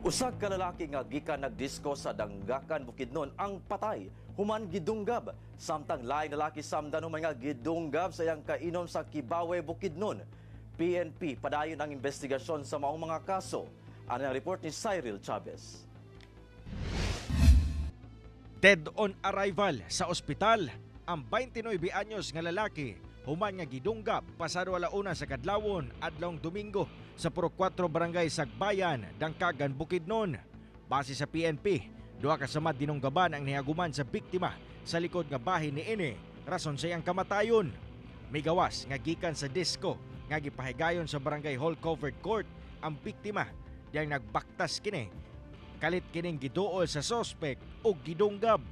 Usa ka lalaki nga gikan nagdisko sa Danggakan, Bukidnon ang patay human gidunggab. Samtang laing lalaki samdan human nga gidunggab sa iyang kainom sa Kibawe, Bukidnon. PNP padayon ang investigasyon sa maong mga kaso. Ano ang report ni Cyril Chavez? Dead on arrival sa ospital ang 29 anyos nga lalaki human nga gidunggab pasado 1:00 sa kadlawon adlawng Domingo sa Purok 4, Barangay Sagbayan, Dangcagan, Bukidnon. Base sa PNP, duha ka samad dinunggaban ang nihaguman sa biktima sa likod nga bahin niini, rason sa iyang kamatayon. Migawas nga gikan sa disco nga gipahigayon sa Barangay Hall Covered Court ang biktima diyang nagbaktas kini. Kalit kining giduol sa sospek og gidunggab.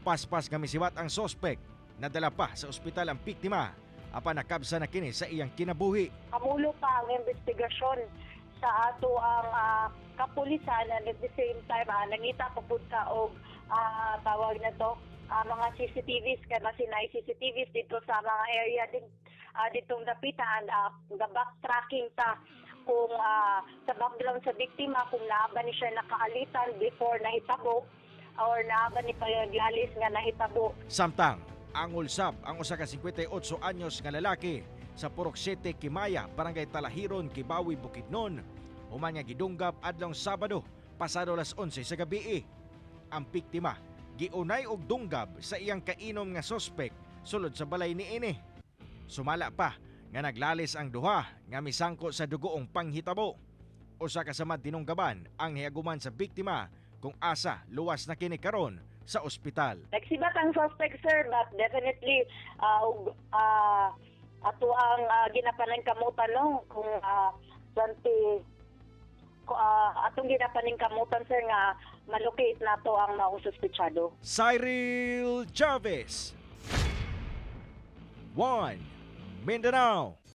Paspas nga misiwat ang sospek, nadala pa sa ospital ang biktima apan nakabsa na kini sa iyang kinabuhi. Kamulo pa ang investigasyon sa ato ang kapulisan and at the same time nangita pa pud ka og tawag na to mga CCTVs kay masinay CCTVs dito sa mga area din ditong dapitan, the backtracking ta kung sa background sa biktima, kung naa ba ni siya nakaalitan before nahitabo or naa ba ni paglalis nga nahitabo. Samtang, angol sab ang usa ka 58 anyos nga lalaki sa Purok 7 Kimaya, Barangay Talahiron, Kibawe, Bukidnon. Human nga gidunggab adlawng Sabado, pasado alas 11 sa gabi. Ang biktima giunay og dunggab sa iyang kainom nga sospek sulod sa balay niini. Sumala pa nga naglalis ang duha nga misangko sa dugoong panghitabo. Usa ka samad dinunggaban ang nihaguman sa biktima kung asa luwas na kini karon sa ospital. Nagsibat ang suspect, sir, but definitely ato ang ginapaningkamutan, no, kung 20 atong ginapaningkamutan, sir, nga malocate nato ang maong suspetsado. Cyril Chavez. 1 Mindanao.